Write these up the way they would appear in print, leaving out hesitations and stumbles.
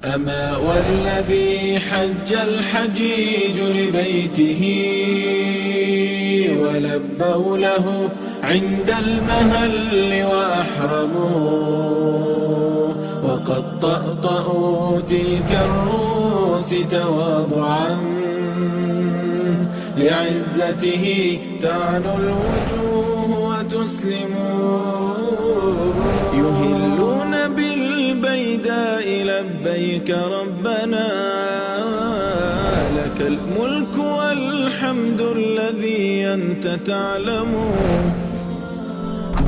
أما والذي حج الحجيج لبيته ولبوا له عند المهل وأحرموا وقد طأطأوا تلك الرؤوس تواضعا لعزته تعلو الوجوه وتسلم. يهلون بالبيداء لبيك ربنا لك الملك والحمد الذي أنت تعلم.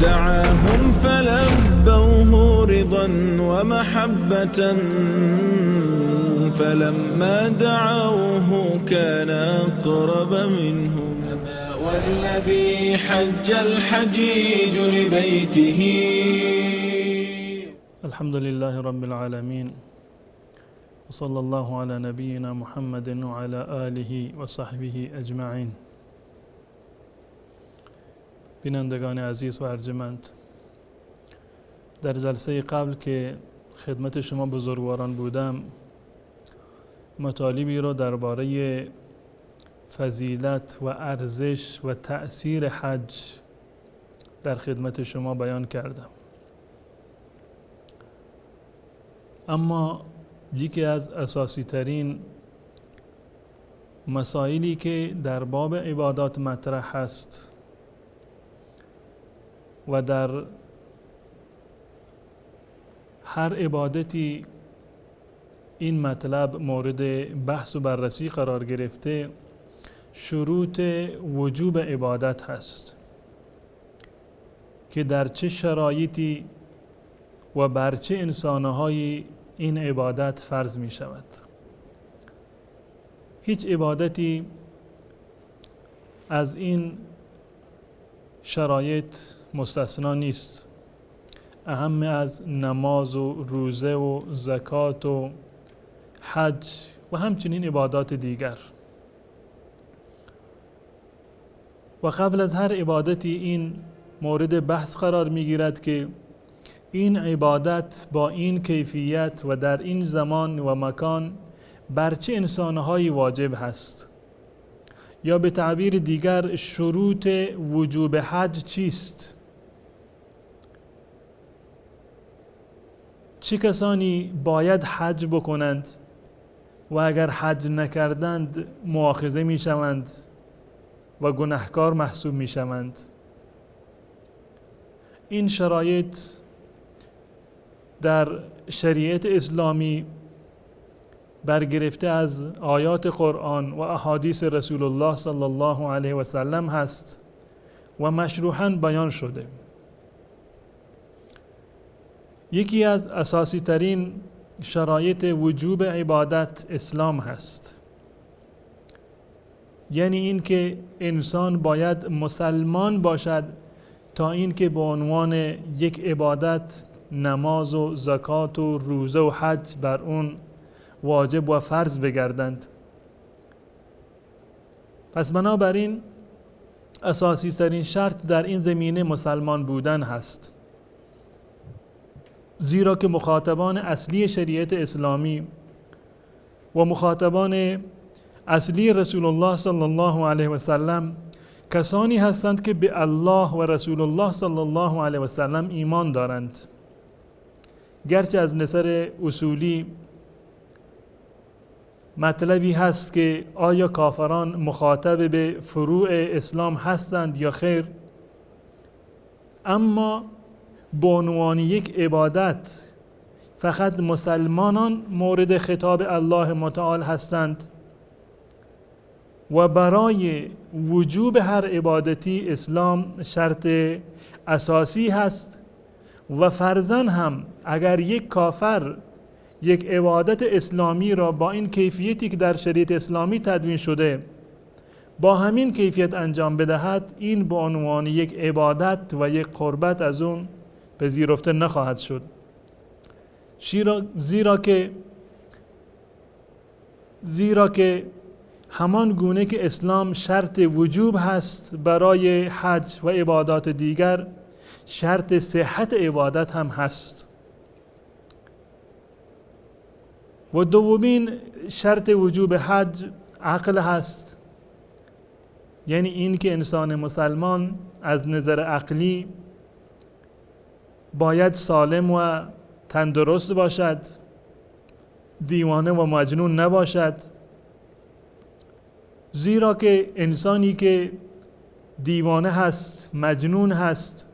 دعاهم فلبوه رضا ومحبة فلما دعوه كان أقرب منهم. أما والذي حج الحجيج لبيته. الحمد لله رب العالمين، وصلى الله على نبينا محمد وعلى آله وصحبه أجمعين. بینندگان عزیز و ارجمند، در جلسه قبل که خدمت شما بزرگواران بودم مطالبی را درباره فضیلت و ارزش و تأثیر حج در خدمت شما بیان کردم. اما یکی از اساسی ترین مسائلی که در باب عبادات مطرح است و در هر عبادتی این مطلب مورد بحث و بررسی قرار گرفته، شروط وجوب عبادت هست که در چه شرایطی و بر چه انسانهایی این عبادت فرض می شود. هیچ عبادتی از این شرایط مستثنا نیست. اهم از نماز و روزه و زکات و حج و همچنین عبادات دیگر. و قبل از هر عبادتی این مورد بحث قرار میگیرد که این عبادت با این کیفیت و در این زمان و مکان بر چه انسانهایی واجب هست، یا به تعبیر دیگر شروط وجوب حج چیست؟ چه کسانی باید حج بکنند و اگر حج نکردند مؤاخذه میشوند و گناهکار محسوب میشوند؟ این شرایط در شریعت اسلامی برگرفته از آیات قرآن و احادیث رسول الله صلی الله علیه و سلم هست و مشروحاً بیان شده. یکی از اساسی ترین شرایط وجوب عبادت اسلام هست، یعنی اینکه انسان باید مسلمان باشد تا اینکه به عنوان یک عبادت نماز و زکات و روزه و حج بر اون واجب و فرض بگردند. پس بنابراین اساسی ترین شرط در این زمینه مسلمان بودن هست، زیرا که مخاطبان اصلی شریعت اسلامی و مخاطبان اصلی رسول الله صلی الله علیه و سلم کسانی هستند که به الله و رسول الله صلی الله علیه و سلم ایمان دارند. گرچه از نظر اصولی مطلبی هست که آیا کافران مخاطب به فروع اسلام هستند یا خیر، اما به عنوان یک عبادت فقط مسلمانان مورد خطاب الله متعال هستند و برای وجوب هر عبادتی اسلام شرط اساسی هست و فرضاً هم اگر یک کافر یک عبادت اسلامی را با این کیفیتی که در شریعت اسلامی تدوین شده با همین کیفیت انجام بدهد، این به عنوان یک عبادت و یک قربت از اون پذیرفته نخواهد شد، زیرا که همان گونه که اسلام شرط وجوب هست برای حج و عبادات دیگر، شرط صحت عبادت هم هست. و دومین شرط وجوب حج عقل هست، یعنی این که انسان مسلمان از نظر عقلی باید سالم و تندرست باشد، دیوانه و مجنون نباشد، زیرا که انسانی که دیوانه هست، مجنون هست،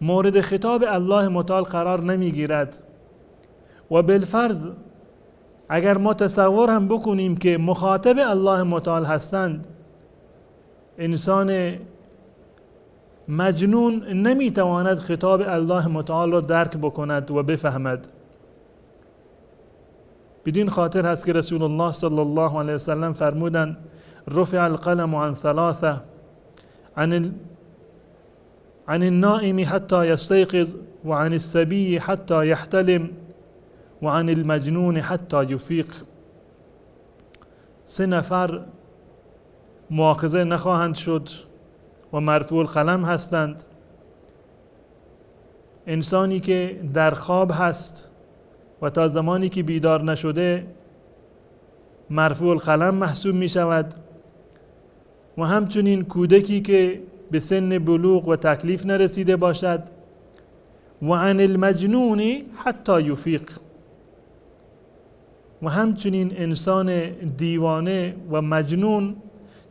مورد خطاب الله متعال قرار نمیگیرد. و بالفرض اگر ما تصور هم بکنیم که مخاطب الله متعال هستند، انسان مجنون نمیتواند خطاب الله متعال را درک بکند و بفهمد. بدین خاطر هست که رسول الله صلی الله علیه وسلم فرمودند: رفع القلم عن ثلاثه، عن النائم حتى يستيقظ، وعن الصبي حتى يحتلم، وعن المجنون حتى يفيق. سه نفر مؤاخذه نخواهند شد و مرفوع القلم هستند: انسانی که در خواب هست و تا زمانی که بیدار نشده مرفوع القلم محسوب می شود، و همچنین کودکی که به سن بلوغ و تکلیف نرسیده باشد، و عن المجنون حتی یفیق، و همچنین انسان دیوانه و مجنون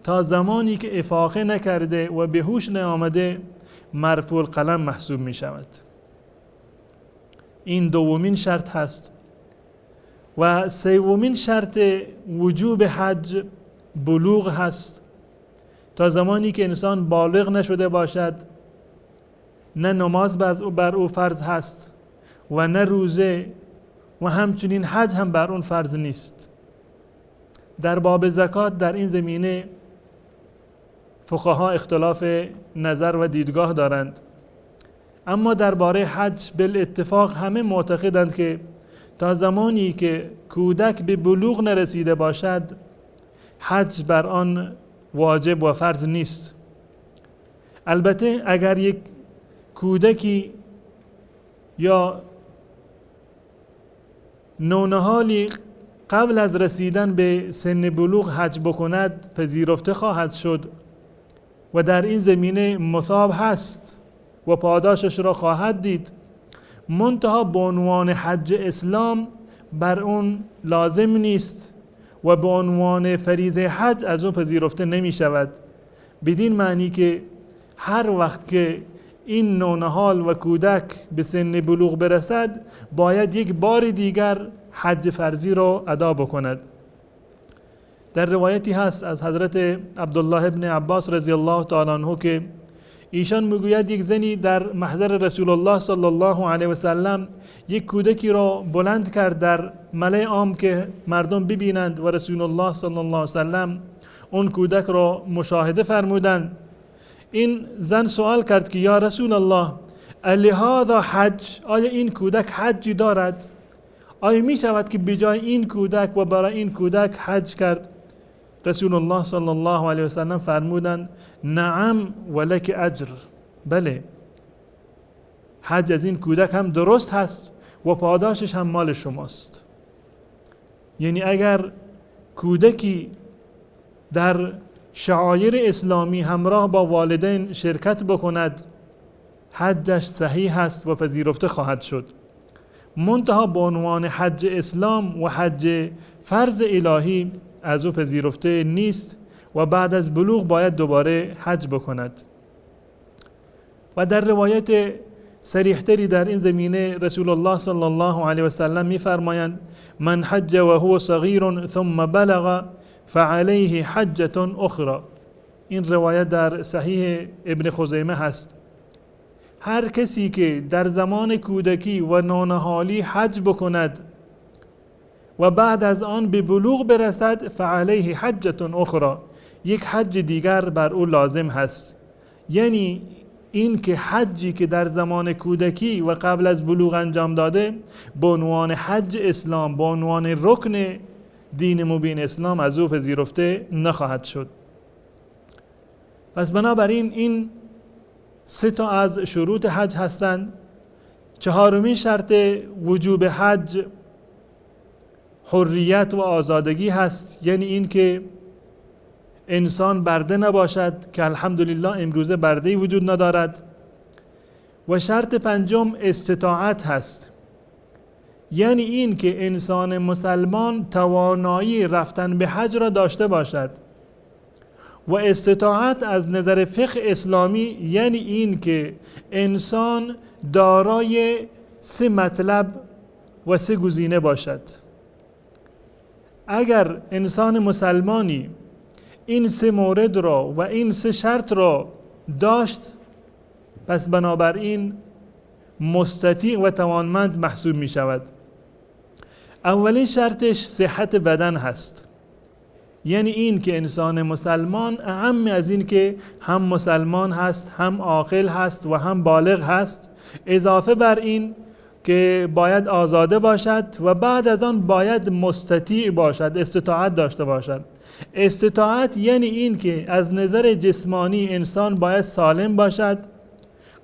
تا زمانی که افاقه نکرده و به هوش نیامده مرفوع القلم محسوب می شود. این دومین شرط هست. و سومین شرط وجوب حج بلوغ هست. تا زمانی که انسان بالغ نشده باشد نه نماز بر او فرض هست و نه روزه، و همچنین حج هم بر اون فرض نیست. در باب زکات در این زمینه فقها اختلاف نظر و دیدگاه دارند، اما درباره حج بالاتفاق همه معتقدند که تا زمانی که کودک به بلوغ نرسیده باشد حج بر آن واجب و فرض نیست. البته اگر یک کودکی یا نونهالی قبل از رسیدن به سن بلوغ حج بکند پذیرفته خواهد شد و در این زمینه مثاب هست و پاداشش را خواهد دید، منتها به عنوان حج اسلام بر اون لازم نیست و به عنوان فریضه حج از اون پذیرفته نمی شود. بدین معنی که هر وقت که این نونهال و کودک به سن بلوغ برسد باید یک بار دیگر حج فرضی را ادا بکند. در روایتی هست از حضرت عبدالله ابن عباس رضی الله تعالی عنه که ایشان میگوید یک زنی در محضر رسول الله صلی الله علیه و سلم یک کودکی را بلند کرد در ملأ عام که مردم ببینند و رسول الله صلی الله علیه و سلم اون کودک را مشاهده فرمودند. این زن سوال کرد که یا رسول الله الهذا حج، آیا این کودک حجی دارد؟ آیا می شود که بجای این کودک و برای این کودک حج کرد؟ رسول الله صلی الله علیه و سلم فرمودند نعم ولک اجر، بله حج از این کودک هم درست هست و پاداشش هم مال شماست. یعنی اگر کودکی در شعایر اسلامی همراه با والدین شرکت بکند حجش صحیح هست و پذیرفته خواهد شد، منتها به عنوان حج اسلام و حج فرض الهی از او پذیرفته نیست و بعد از بلوغ باید دوباره حج بکند. و در روایت صریحتری در این زمینه رسول الله صلی الله علیه و سلم می‌فرمایند من حج و هو صغیر ثم بلغ فعلیه حجة اخرى. این روایت در صحیح ابن خزیمه هست. هر کسی که در زمان کودکی و نونهالی حج بکند و بعد از آن به بلوغ برسد فعلیه حجة اخرى، یک حج دیگر بر او لازم هست. یعنی این که حجی که در زمان کودکی و قبل از بلوغ انجام داده به عنوان حج اسلام، به عنوان رکن دین مبین اسلام از او پذیرفته نخواهد شد. پس بنابراین این سه تا از شروط حج هستند. چهارمین شرط وجوب حج حریت و آزادگی هست، یعنی این که انسان برده نباشد که الحمدلله امروزه برده‌ای وجود ندارد. و شرط پنجم استطاعت هست، یعنی این که انسان مسلمان توانایی رفتن به حج را داشته باشد. و استطاعت از نظر فقه اسلامی یعنی این که انسان دارای 3 مطلب و 3 گزینه باشد. اگر انسان مسلمانی این 3 مورد را و این 3 شرط را داشت، پس بنابراین مستطیع و توانمند محسوب می شود. اولین شرطش صحت بدن هست، یعنی این که انسان مسلمان اعم از این که هم مسلمان هست، هم عاقل هست و هم بالغ هست، اضافه بر این که باید آزاده باشد و بعد از آن باید مستطیع باشد، استطاعت داشته باشد. استطاعت یعنی این که از نظر جسمانی انسان باید سالم باشد،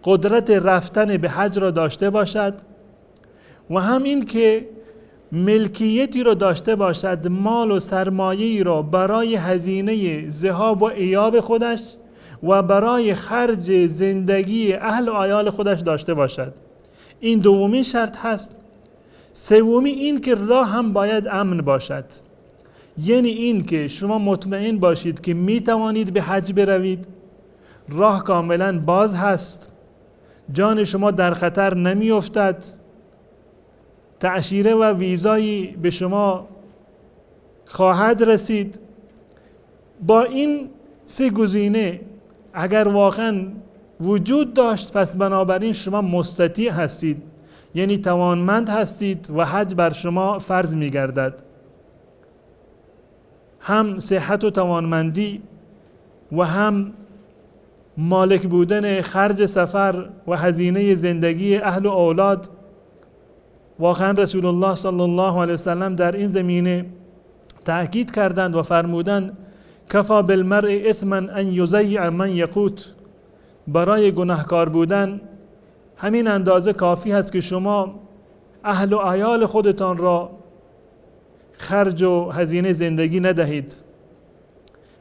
قدرت رفتن به حج را داشته باشد و هم این که ملکیتی را داشته باشد، مال و سرمایه‌ای را برای هزینه ذهاب و ایاب خودش و برای خرج زندگی اهل و عیال خودش داشته باشد. این دومین شرط هست. سومی این که راه هم باید امن باشد، یعنی این که شما مطمئن باشید که می توانید به حج بروید، راه کاملا باز هست، جان شما در خطر نمی افتد، تأشیره و ویزایی به شما خواهد رسید. با این 3 گزینه اگر واقعا وجود داشت، پس بنابراین شما مستطیع هستید، یعنی توانمند هستید و حج بر شما فرض می‌گردد. هم صحت و توانمندی و هم مالک بودن خرج سفر و هزینه زندگی اهل و اولاد. واقعا رسول الله صلی الله علیه وسلم در این زمینه تأکید کردند و فرمودند کفا بالمرء اثما ان یضیع من یقوت. برای گناهکار بودن همین اندازه کافی هست که شما اهل و عیال خودتان را خرج و هزینه زندگی ندهید.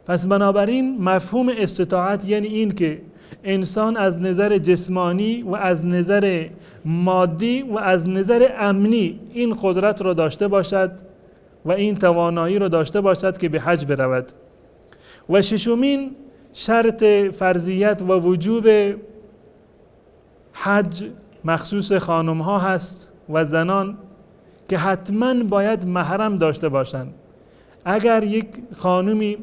پس بنابراین مفهوم استطاعت یعنی این که انسان از نظر جسمانی و از نظر مادی و از نظر امنی این قدرت را داشته باشد و این توانایی را داشته باشد که به حج برود. و ششمین شرط فرضیت و وجوب حج مخصوص خانم ها هست و زنان که حتما باید محرم داشته باشند. اگر یک خانمی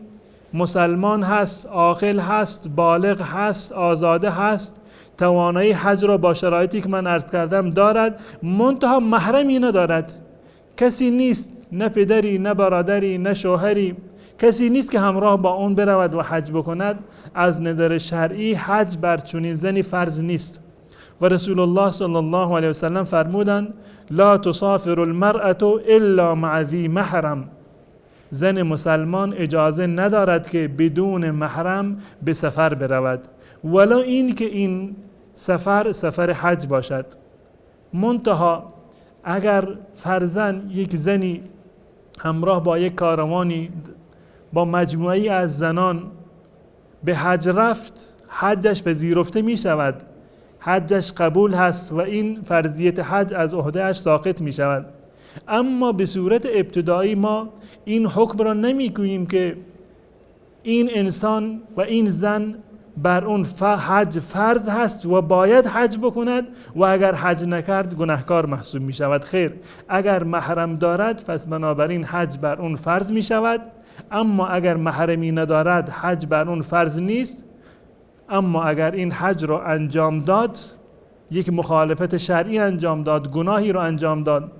مسلمان هست، عاقل هست، بالغ هست، آزاده هست، توانایی حج را با شرایطی که من عرض کردم دارد، منتها محرمی ندارد، کسی نیست، نه پدری، نه برادری، نه شوهری، کسی نیست که همراه با اون برود و حج بکند، از نظر شرعی حج بر چنین زنی فرض نیست. و رسول الله صلی الله علیه وسلم فرمودند لا تسافر المرأة الا مع ذی محرم. زن مسلمان اجازه ندارد که بدون محرم به سفر برود، ولی این که این سفر سفر حج باشد. منتها اگر فرضاً یک زنی همراه با یک کاروانی با مجموعی از زنان به حج رفت، حجش پذیرفته می شود، حجش قبول هست و این فرضیت حج از عهده‌اش ساقط می شود. اما به صورت ابتدایی ما این حکم را نمی گوییم که این انسان و این زن بر اون حج فرض هست و باید حج بکند و اگر حج نکرد گناهکار محسوب می شود. خیر، اگر محرم دارد پس بنابراین حج بر اون فرض می شود، اما اگر محرمی ندارد حج بر اون فرض نیست. اما اگر این حج را انجام داد، یک مخالفت شرعی انجام داد، گناهی را انجام داد،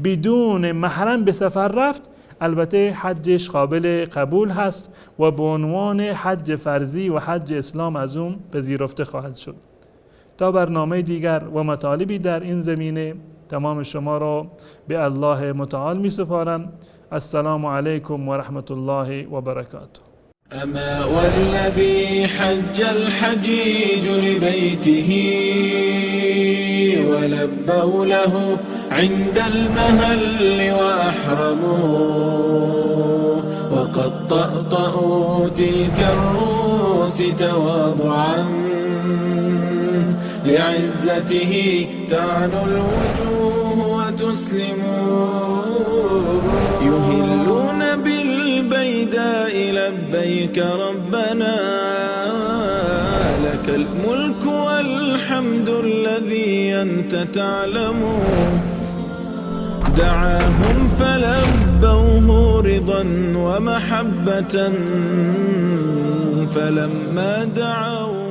بدون محرم به سفر رفت، البته حجش قابل قبول هست و به عنوان حج فرضی و حج اسلام از اون پذیرفته خواهد شد. تا برنامه دیگر و مطالبی در این زمینه تمام شما را به الله متعال می سپارم. السلام علیکم و رحمت الله و برکاته. أما والذي حج الحجيج لبيته ولبوا له عند المهل وأحرموا. تعلم. وقد طأطأوا تلك الرؤوس تواضعا لعزته، تعلو الوجوه وتسلم. يهلون بالبيداء لبيك ربنا، لك الملك والحمد الذي أنت تعلم. دعاهم فلبوه رضا ومحبة، فلما دعوه